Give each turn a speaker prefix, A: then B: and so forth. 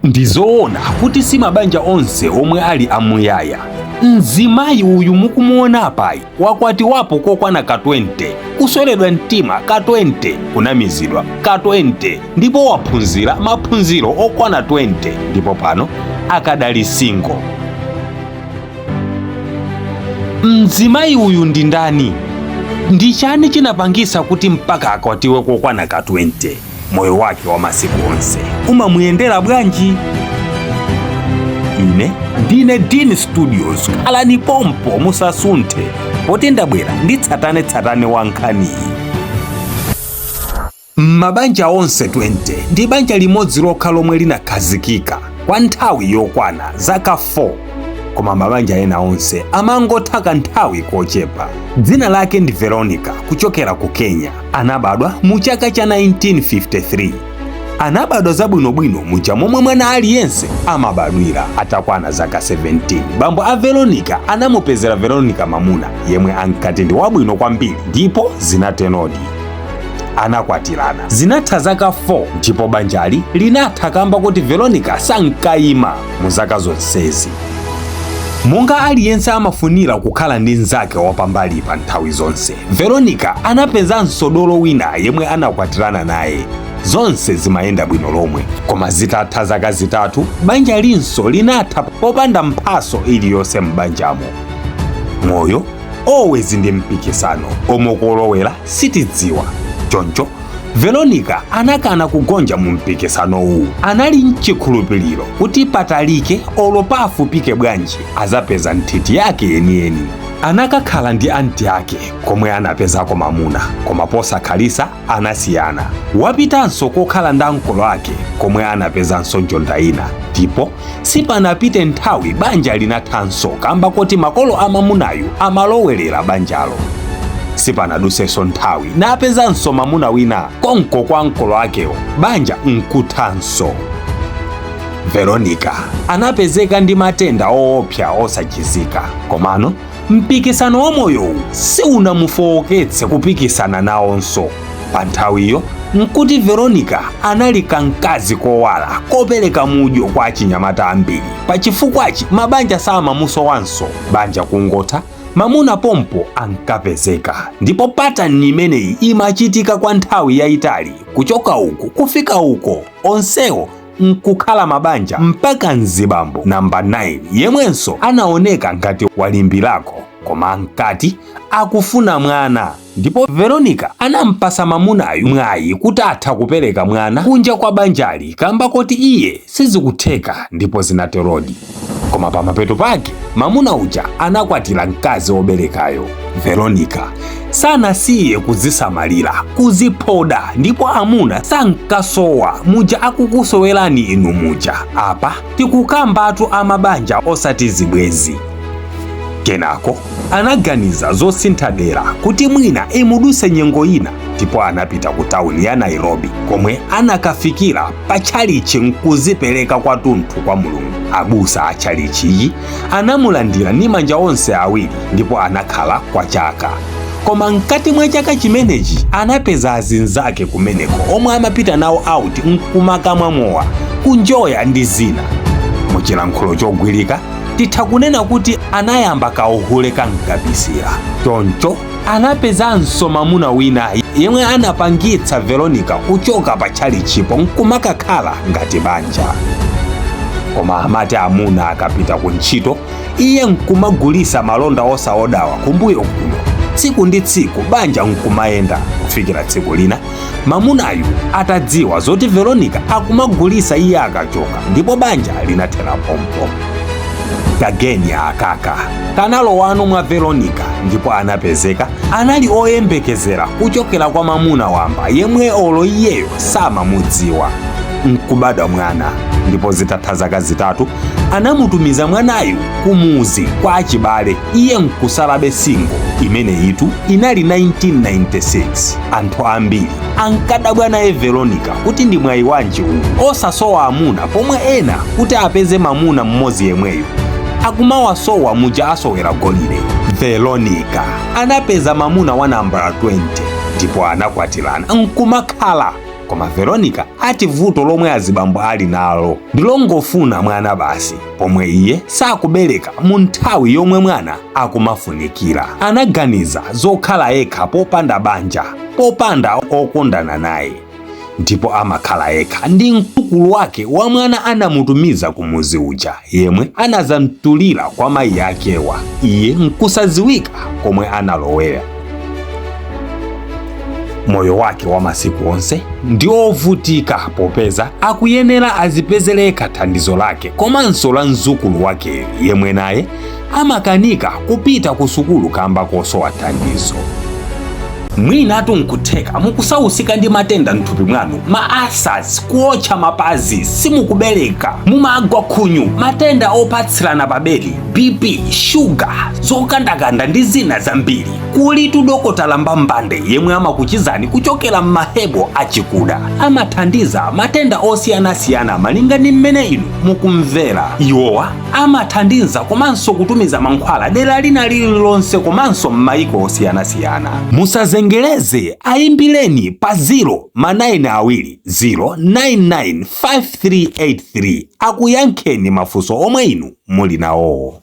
A: Ndi zoona kuti si mabanja onse omwe ali amuyaya. Mzimayi uyu mukumuona apayi wakwatiwapo kokwana ka 20, kusweredwa mtima ka 20, kunamizidwa ka 20 ndipo waphunzira maphunziro okwana 20 ndipo pano akadali single. Mzimayi uyu ndi ndani? Ndi chani chinapangisa kuti mpaka akwatiwe kokwana ka 20? Moyo wake wa masiku onse umamuyendera bwanji? Ine ndine Dean Studios, khalani pompo musasunthe poti ndabwera ndi tsatanetsatane wa nkhaniyi. M'mabanja onse 20 ndi banja limodzi lokha lomwe linakhazikika kwa nthawi yokwana zaka 4, koma mabanja ena onse amangotha kanthawi kochepa. Dzina lake ndi Veronica kuchokera ku Kenya. Anabadwa mu chaka cha 1953. Anabadwa zabwinobwino muja momwe mwana aliyense amabadwira. Atakwana zaka 17, bambo a Veronica anamupezera Veronica mamuna yemwe ankati ndi wabwino kwambiri ndipo zinaterodi. Anakwatirana. Zinatha zaka 4 ndipo banjali linatha kamba kuti Veronica sankayima mu zaka zonsezi. Monga aliyense amafunira kukhala ndi mnzake wapambali pa nthawi zonse, Veronica anapezanso dolo wina yemwe anakwatirana naye. Zonse zimayenda bwino lomwe, koma zitatha zaka 3 banja linso linatha popanda mphaso iliyonse m'banjamo. Moyo always ndi mpikisano omwe kolowera sitidziwa. Choncho Veronica anakana kugonja mu mpikisanowu. Anali mchikhulupiriro kuti patalike olo pafupike bwanji azapeza nthiti yake yeniyeni. Anakakhala ndi anti ake komwe anapezako mamuna, koma posakhalisa anasiyana. Wapitanso kokhala ndi ankolo ake komwe anapezanso njonda ina, ndipo sipanapite nthawi banja linathanso kamba koti makolo a mamunayu amalowerera banjalo. Sipanadusenso nthawi napezanso mamuna wina konko kwa ankolo akewo, banja nkuthanso. Veronica anapezeka ndi matenda oopsa osachizika, komano mpikisano wa moyowu siunamufowoketse kupikisana nawonso. Pa nthawiyo nkuti Veronica anali kamkazi kowala kopereka mudyo kwa achinyamata ambiri. Pa chifukwachi mabanja samamusowanso. Banja kungotha, mamuna pompo ankapezeka, ndipo pattern imeneyi imachitika kwa nthawi yayitali, kuchoka uku kufika uko, onsewo nkukhala mabanja mpaka mzibambo namba 9 yemwenso anaoneka ngati walimbirako, koma ankati akufuna mwana, ndipo Veronica anampasa mamunayu mwayi kuti atha kupereka mwana kunja kwa banjali kamba koti iye sizikutheka, ndipo zinaterodi. Koma pamapeto pake mamuna uja anakwatira mkazi woberekayo. Veronica sanasiye kuzisamalira, kuziphoda, ndipo amuna sankasowa muja akukusowerani inu muja. Apa tikukambatu amabanja osati zibwezi. Kenako anaganiza zosintha dera kuti mwina imuduse nyengo ina, ndipo anapita ku tawuni ya Nairobi komwe anakafikira pa tchalichi nkuzipereka kwathunthu kwa Mulungu. Abusa a tchalichiyi anamulandira ndi manja onse awiri ndipo anakhala kwa chaka. Koma mkati mwa chaka chimenechi anapeza azinzake kumeneko omwe amapita nawo out nkumakamwa mowa, kunjoya ndi zina. Muchilankhulo chogwirika titha kunena kuti anayamba kauhule kankabisira. Choncho anapezanso mamuna wina yemwe anapangitsa Veronica kuchoka pa tchalichipo nkumakakhala ngati banja. Koma amati amuna akapita ku ntchito, iye nkumagulisa malonda osaodawa kumbuyo kuno, tsiku ndi tsiku banja nkumayenda, kufikira tsiku lina mamunayu atadziwa zoti Veronica akumagulisa iye akachoka, ndipo banja linathera pompo. Kageni akaka kanalowano mwa Veronica ndipo anapezeka anali oyembekezera kuchokera kwa mamuna wamba yemwe olo iyeyo samamudziwa, nkubadwa mwana. Ndipo zitatha zaka 3 anamutumiza mwanayu kumuzi kwa achibale, iye nkusalabe single. Imeneyitu inali 1996. Anthu ambiri ankadabwa naye Veronica kuti ndi mwayi wanji uwu osasowa amuna, pomwe ena kuti apeze mamuna mmodzi yemweyo akumawasowa muja asowera golide. Veronica anapeza mamuna wa nambala 20 ndipo anakwatirana nkumakhala. Koma Veronica ati vuto lomwe azibambo ali nalo ndilongofuna mwana basi, pomwe iye sakubereka mu nthawi yomwe mwana akumafunikira. Anaganiza zokhala yekha popanda banja, popanda okondana naye, ndipo amakhala yekha ndi mkulu wake wa mwana anamutumiza kumuzi uja, yemwe anazamtulira kwa mayi akewa, iye nkusadziwika komwe analowera. Moyo wake wa masiku onse ndi ovutika, popeza akuyenera azipezereka thandizo lake komanso la mzukulu wakeyo, yemwe naye amakanika kupita ku sukulu kamba kosowa thandizo. Mwinatu nkutheka mukusausika ndi matenda mthupi mwanu, ma ulcers, kuotcha mapazi, simukubereka, mumagwa khunyu, matenda opatsirana pabedi, BP, shuga, zokandakanda ndi zina zambiri. Kulitu Dokotala Mbambande yemwe amakuchizani kuchokera m'mahebo achikuda. Amathandiza matenda osiyanasiyana malinga ndi mmene inu mukumvera. Iwowa amathandiza komanso kutumiza mankhwala dera lina lililonse komanso m'mayiko osiyanasiyana. Musazengereze, ayimbireni pa 0 ma 9 awiri 0 99 5383 akuyankheni mafunso omwe inu muli nawowo.